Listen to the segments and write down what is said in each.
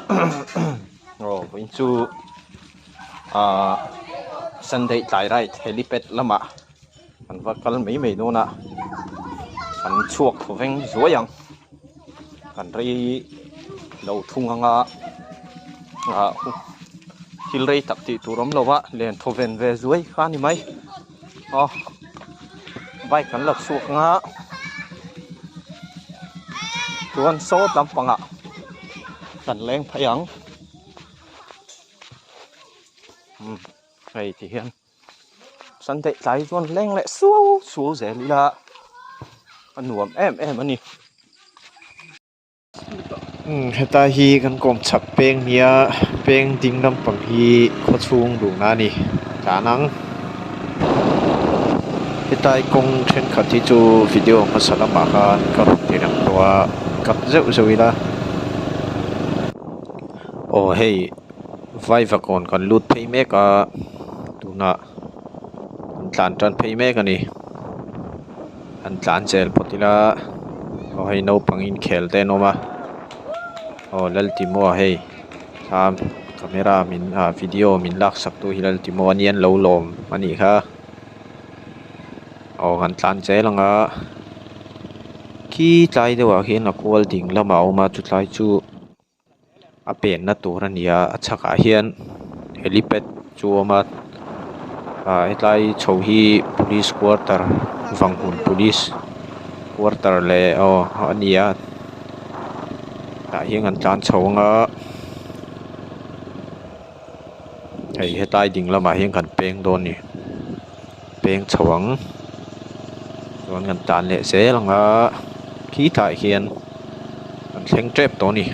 Aw vawiin chu ahh Sunday tlai ride helipad lamah kan va kal mai mai dawn a kan chhuak thaw veng zuai ang kan rei lo thung anga ah thil rei tak tih tur awm lo a len thaw ven ve zuai kha a ni mai aw bike kan la chhuak anga chuan sawt lampangah kan leng phei ang umm hei ti hian Sunday tlai chuan leng leh suau suau zel ila a nuam em em a ni. Umm hetlai hi kan kawm chhak peng nia peng ding lampang hi khaw chhung duhna a ni tlan ang hetlai kawng thenkhat hi chu video hmasa lamah khan ka rawn ti lang tawh a cut zeuh zeuh ila aw hei vaivakawn kan lut phei mek a tunah an tlan tan phei mek a ni. An tlan zel phawt ila aw hei naupang inkhel te an awm a aw Laltimoa hei thla camera min ah video min lak sak tu hi Laltimoa a nia an lo lawm a nih kha aw kan tlan zel ang a khi tlai deuh ah khian a kual ding lamah a awm a chutlai chu. A penna tur a ni a a chhakah hian helipad chu a awm a ah hetlai chho hi police quarter vanghmun police quarter leh aw a ni a tah hian kan tlan chho ang a hei hetlai ding lamah hian kan peng dawn a ni peng chho ang chuan kan tlan leh zel ang a khitah hian. An thleng tep tawh a ni.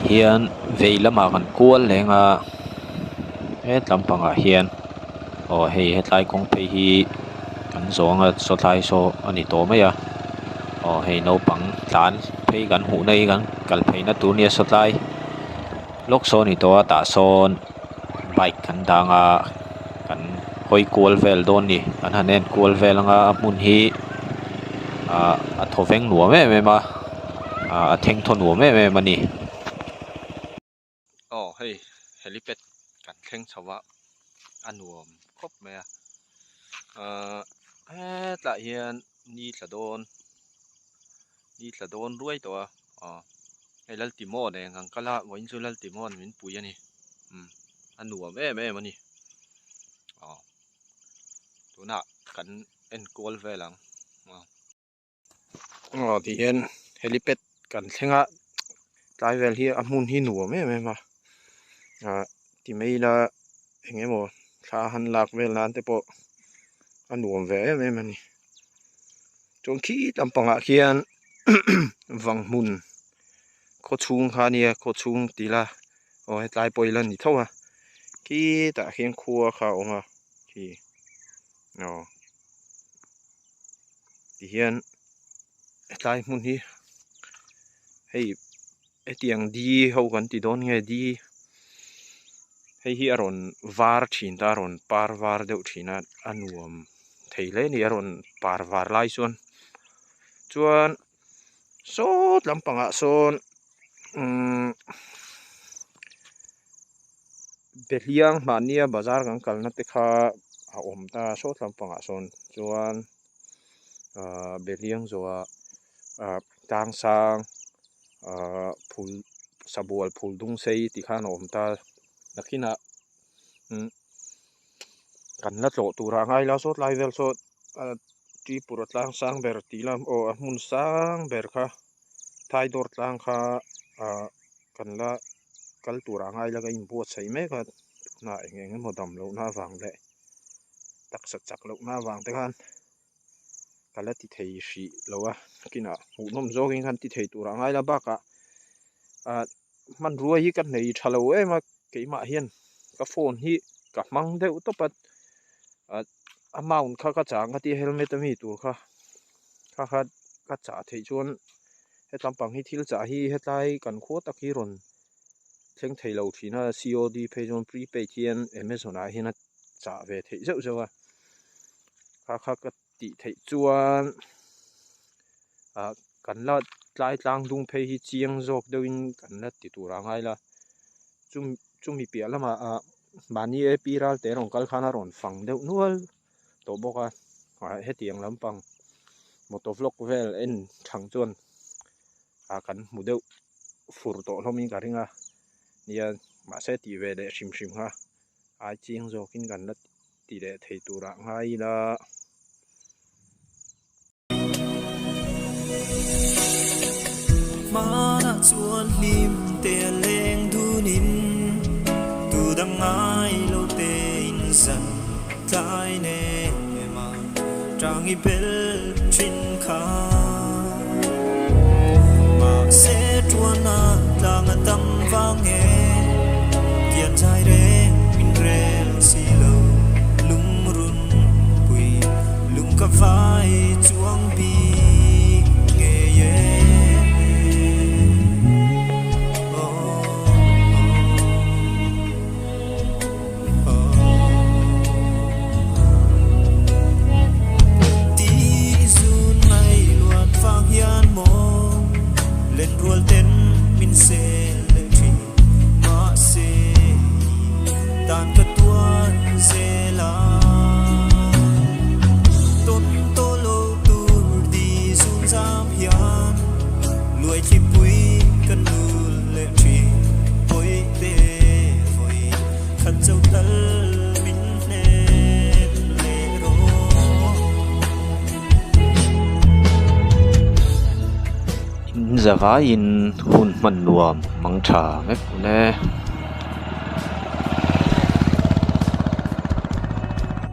Hian vei lamah kan kual leng a he tlampangah hian aw hei hetlai kawng phei hi kan zawng a sawtlai saw a ni tawh mai a aw hei naupang tlan phei kan hmuhna hi kan kal pheina tur nia sawtlai. Lawk sawn ni tawh a tah sawn bike kan dang a kan hawi kual vel dawn a ni kan han en kual vel anga a hmun hi ahh a thaw veng nuam em em a ahh a thengthaw nuam em em a ni. Aw hei helipad kan thleng chho a a nuam khawp mai a ahh hetlaiah hian ni tla dawn ni tla dawn ruai tawh a aw hei Laltimo nen kan kal a vawiin chu Laltimo'n min pui a ni umm a nuam em em a ni aw tunah kan en kual vel ang aw. Aw ti hian helipad kan thleng a tlai vel hi a hmun hi nuam em em a ah ti mai ila eng emaw thla han lak vel nan te pawh a nuam ve em em a ni. Chuan khi lampangah khian vang hmun khaw chhung kha ania khaw chhung ti ila aw hetlai pawh ila ni tho a khitah khian khua kha a awm a khi aw tihian hetlai hmun hi hei hetiang di ho kan ti dawn nge di hei hi a rawn var thin ta a rawn par var deuh thin a a nuam thei hle a ni a rawn par var lai chuan chuan sawt lampangah sawn umm Behliang mahnia bazar kan kalna te kha a awm ta sawt lampangah sawn chuan ahh Behliang zawhah ahh tlang sang ahh phul sabual phul dung sei tih khan a awm ta nakinah umm kan la tlawh turah a ngai la sawt lai vel saw ahh Tripura tlang sang ber tih lam aw a hmun sang ber kha Thaidawr tlang kha ahh kan la kal turah a ngai la ka inbuatsaih mek a tunah eng eng emaw dam lohna avang leh taksa chak lohna avang te khan. Ka la ti thei hrih lo a kinah hmuhnawm zawkin khan ti thei tur a ngai la bakah ah hmanrua hi ka nei tha lo em a keimah hian ka phone hi ka hmang deuh tawp a ah a mount kha ka chah ang ka tia helmet ami tur kha kha kha ka chah theih chuan hetlam pang hi thil chah hi hetlai kan khua tak hi rawn thleng thei lo thin a C_O_D phei chuan prepaid hian amazon ah hian a chah ve theih zeuh zeuh a kha kha ka tih theih chuan ah kan la tlai tlang dung phei hi chiang zawk deuhin kan la ti tur a ngai la chumi chumi piah lamah ah mahni A P ral te rawn kal khan a rawn fang deuh nual tawh bawk a ah hetiang lampang motor vlog vel en thang chuan ah kan hmu deuh fur tawh hlawmin ka ring a nia mahse tih ve leh hrim hrim kha ai chiang zawkin kan la ti leh thei turah ngai ila. Hmanah chuan hlim te a leng dunin tu dang ngai lo te in zan tlai nem a tang i bel thin kha. Mahse tuana tlang a tam vang e kian zai reng min rel si lo lungrun pui lung ka vai chuang bik ngei e. In zavaiin hun hman nuam mang tha vek ule.